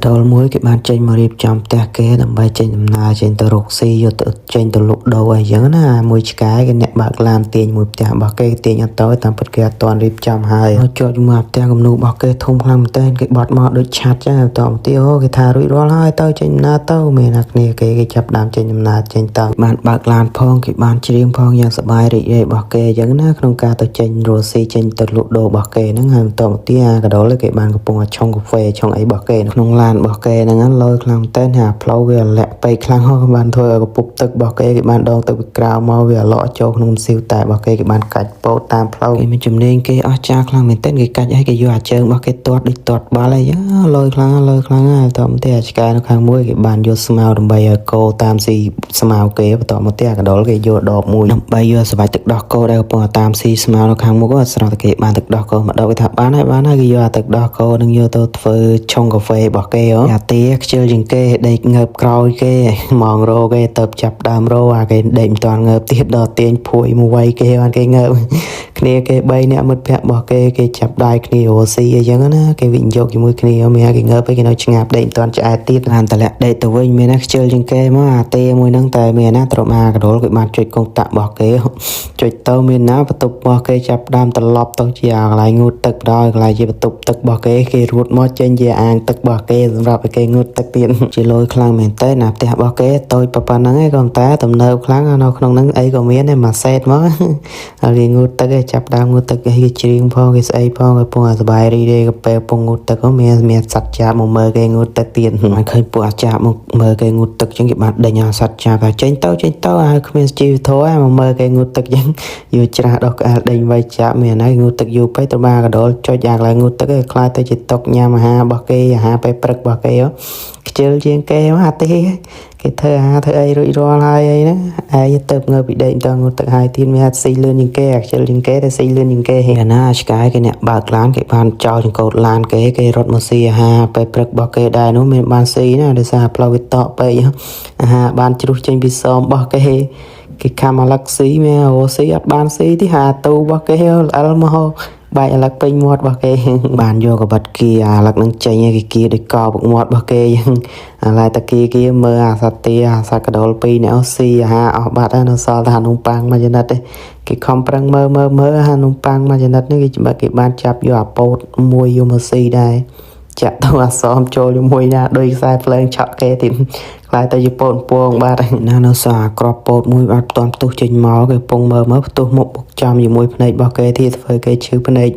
កដុលមួយគេបានចេញមករៀបចំផ្ទះគេដើម្បីចេញដំណើរចេញទៅរកស៊ីយកទៅចេញទៅលក់ដូរអីចឹងណាមួយឆ្កែគេអ្នកបើកឡានទាញមួយផ្ទះរបស់គេទាញអត់ទៅតាមពិតគេអត់ទាន់រៀបចំហើយហើយជាប់ជាមួយផ្ទះគំនូរបស់គេធំខ្លាំងមែនទែនគេបត់មកដូចឆាត់ចឹងតមកទៀតអូគេថារួចរាល់ហើយទៅចេញដំណើរទៅមានអ្នកគ្នាគេគេចាប់ដើមចេញដំណើរចេញទៅបានបើកឡានផងគេបានច្រៀងផងយ៉ាងសប្បាយរីករាយរបស់គេអញ្ចឹងណាក្នុងការទៅចេញរស់ស៊ីចេញទៅលក់ដូររបស់គេហ្នឹងហើយបន្តមកទៀតអាកដុលគេបានកំពុងតែឆុងកាហ្វេឆុងអីរបស់គេក្នុងឡានរបស់គេហ្នឹងលយខ្លាំងមែនទែនហើយផ្លូវវាលាក់ពេកខ្លាំងហោះបានធ្វើឲ្យកពុបទឹករបស់គេគេបានដងទឹកពីក្រៅមកវាឡក់ចូលក្នុងស៊ីវតែរបស់គេគេបានកាច់ពោតតាមផ្លូវគេមានជំនាញគេអស្ចារ្យខ្លាំងមែនទែនគេកាច់ឲ្យគេយកអាជើងរបស់គេទាត់ដូចទាត់បាល់អីចឹងលយខ្លាំងលយខ្លាំងហើយបន្តមកទៀតអាឆ្កែនៅខាងមួយគេបានយកស្មៅដើម្បីឲ្យគោតាមស៊ីស្មៅគេបន្តមកទៀតអាកដុលគេយកដបមួយដើម្បីយកស្បាច់ទឹកដោះគោដែលកំពុងតាមស៊ីស្មៅនៅខាងមុខស្រាប់តែគេបានទឹកដោះគោមកដល់គេថាបានហើយបានហើយគេយកអាទឹកដោះគោនឹងយកទៅធ្វើឆុងកាហ្វេរបស់គេហ៎អាទាខ្ជិលជាងគេដេកងើបក្រោយគេម៉ងរោគេទៅចាប់ដើមរោអាគេដេកមិនតាន់ងើបទៀតដល់ទាញភួយមួយវ័យគេបានគេងើបគ្នាគេ3នាក់មិត្តភក្តិរបស់គេគេចាប់ដៃគ្នារស់ស៊ីអីចឹងណាគេវិនិយោគជាមួយគ្នាមានគេងើបគេនៅឆ្ងាប់ដេកមិនតាន់ឆ្អែតទៀតបានតម្លាក់ដេកទៅវិញមានណាខ្ជិលជាងគេមកអាទេមួយហ្នឹងតែមានណាត្រមកកដុលគេបានចុចកុងតាក់របស់គេចុចទៅមានណាបន្ទប់របស់គេចាប់ដើមត្រឡប់ទៅជាកន្លែងងូតទឹកដល់កន្លែងជាបន្ទប់ទឹករបស់គេគេរួតមកចេញជាអាងទឹករបស់គេសម្រាប់ឲ្យគេងូតទឹកទៀតជាលយខ្លាំងមែនតើណាផ្ទះរបស់គេតូចប៉ុណ្ណឹងឯងក៏តែទំនើបខ្លាំងនៅក្នុងហ្នឹងអីក៏មានដែរមួយសេតមកហើយគេងូតទឹកឯងចាប់ដើមងូតទឹកគេច្រៀងផងគេស្អីផងគេពងសប្បាយរីករាយក៏ពេលពងងូតទឹកមានមានសត្វចាបមកមើលគេងូតទឹកទៀតបានឃើញពួកអាចារ្យមកមើលគេងូតទឹកចឹងគេបានដេញអាសត្វចាបថាចេញទៅចេញទៅហើយគ្មានជីវធម៌មកមើលគេងូតទឹកចឹងយកច្រាស់ដោះក្អែលដេញវៃចាបមានហើយងូតទឹកយូរពេកទៅបាកដុលចុចអាកន្លែងងូតទឹកឯងខ្លាចទៅជាតុកញ៉ាំអាហាររបស់គេអាហារពេលព្រឹករបស់គេខ្ជិលជាងគេមកអាទេគេធ្វើអាហារធ្វើអីរួចរាល់ហើយអីណាឯងទៅងើបពីដេកតងូតទឹកហើយទៀតមានអាស៊ីលឿនជាងគេអាខ្ជិលជាងគេតែស៊ីលឿនជាងគេអាណាឆ្កែគេអ្នកបើកឡានគេបានចោលចង្កូតឡានគេគេរត់មកស៊ីអាហារពេលព្រឹករបស់គេដែរនោះមានបានស៊ីណាដោយសារផ្លូវវាតក់ពេកអាហារបានជ្រុះចេញពីសមរបស់គេគេខំអាឡឹកស៊ីមានអូស៊ីអត់បានស៊ីទេហាទូរបស់គេល្អិលមកបែកអាឡឹកពេញមាត់របស់គេបានយកកបិតគីអាឡឹកនឹងចេញគេគីដូចកោពុកមាត់របស់គេចឹងអាឡៃតាគីគេមើលអាសត្វទាអាសត្វកដុលពីរនេះស៊ីអាហារអស់បាត់ហើយនៅសល់តែអានំប៉័ងមួយចំណិតទេគេខំប្រឹងមើលមើលមើលអានំប៉័ងមួយចំណិតនេះគេច្បាស់គេបានចាប់យកអាពោតមួយយកមកស៊ីដែរចាក់ទៅអាសមចូលជាមួយណាដោយខ្សែភ្លើងឆក់គេទៀតខ្លាយទៅជាពោតពងបាទណានៅសអាក្របពោតមួយបាទផ្ទាន់ផ្ទុះចេញមកគេពងមើលមើលផ្ទុះមុខបុកចំជាមួយភ្នែករបស់គេទៀតធ្វើគេឈឺភ្នែក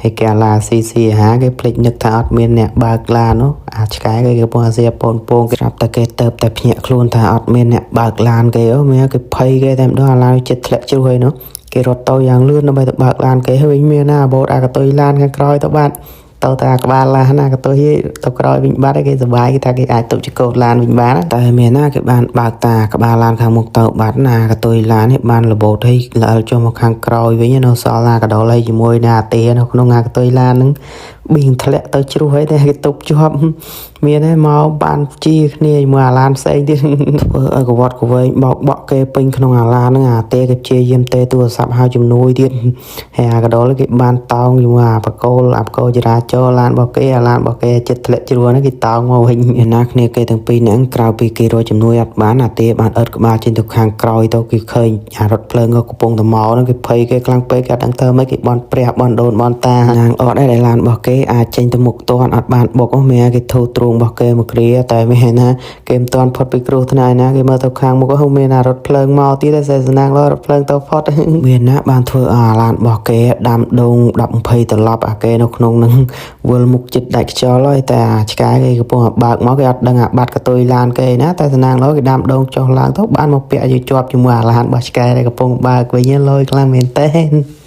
ហើយគេអាឡាស៊ីស៊ីអាហារគេភ្លេចនឹកថាអត់មានអ្នកបើកឡាននោះអាឆ្កែគេកំពុងអាស៊ីពនពងគេរាប់តែគេទៅតែភ្ញាក់ខ្លួនថាអត់មានអ្នកបើកឡានគេអូមានគេភ័យគេតែម្ដងអាឡានចិត្តធ្លាក់ជ្រុះហើយនោះគេរត់ទៅយ៉ាងលឿនដើម្បីទៅបើកឡានគេហើយវិញមានណាបូតអាកតុយឡានខាងក្រោយទៅបាទទៅតាក្បាលឡានណាកតុយទៅក្រោយវិញបាត់គេសប្បាយគេថាគេអាចទៅចកោតឡានវិញបានតែមានណាគេបានបើកតាក្បាលឡានខាងមុខទៅបាត់ណាកតុយឡាននេះបានរបូតឲ្យល្អិលចុះមកខាងក្រោយវិញនៅសល់ណាកដុលឲ្យជាមួយណាអាទានៅក្នុងអាកតុយឡានហ្នឹងបៀងធ្លាក់ទៅជ្រុះហើយតែគេទប់ជាប់មានទេមកបានជាគ្នាជាមួយអាឡានផ្សេងទៀតធ្វើឲ្យកវត្តកវែងបោកបក់គេពេញក្នុងអាឡានហ្នឹងអាទេគេព្យាយាមទេទូរស័ព្ទហៅជំនួយទៀតហើយអាកដុលគេបានតោងជាមួយអាបកគោលអាបកគោចរាចរណ៍ឡានរបស់គេអាឡានរបស់គេចិត្តធ្លាក់ជ្រួហ្នឹងគេតោងមកវិញឯណាគ្នាគេទាំងពីរហ្នឹងក្រៅពីគេរកជំនួយអត់បានអាទេបានអត់ក្បាលចេញទៅខាងក្រោយទៅគេឃើញអារថភ្លើងក៏កំពុងតែមកហ្នឹងគេភ័យគេខ្លាំងពេកគេអត់ដឹងធ្វើម៉េចគេបន់ព្រះបន់ដូនបន់តាណាងអត់ដែរដែលឡានរបស់គេអាចចេញទៅមុខតាន់អត់បានបុកមានគេធូរទ្រូងរបស់គេមកគ្រាតែមានណាគេមិនតាន់ផុតពីគ្រោះថ្នាក់ណាគេមើលទៅខាងមុខមានអារថភ្លើងមកទៀតតែសេនាងរថភ្លើងទៅផុតមានណាបានធ្វើអាឡានរបស់គេដាំដង10 20ត្រឡប់អាគេនៅក្នុងនឹងវិលមុខចិត្តដាច់ខ្យល់ហើយតែអាឆ្កែគេកំពុងតែបើកមកគេអត់ដឹងអាបាត់កតុយឡានគេណាតែសណាងលោគេដាំដងចុះឡើងទៅបានមកពាក់យកជាប់ជាមួយអាឡានរបស់ឆ្កែដែលកំពុងបើកវិញលយខ្លាំងមែនតើ។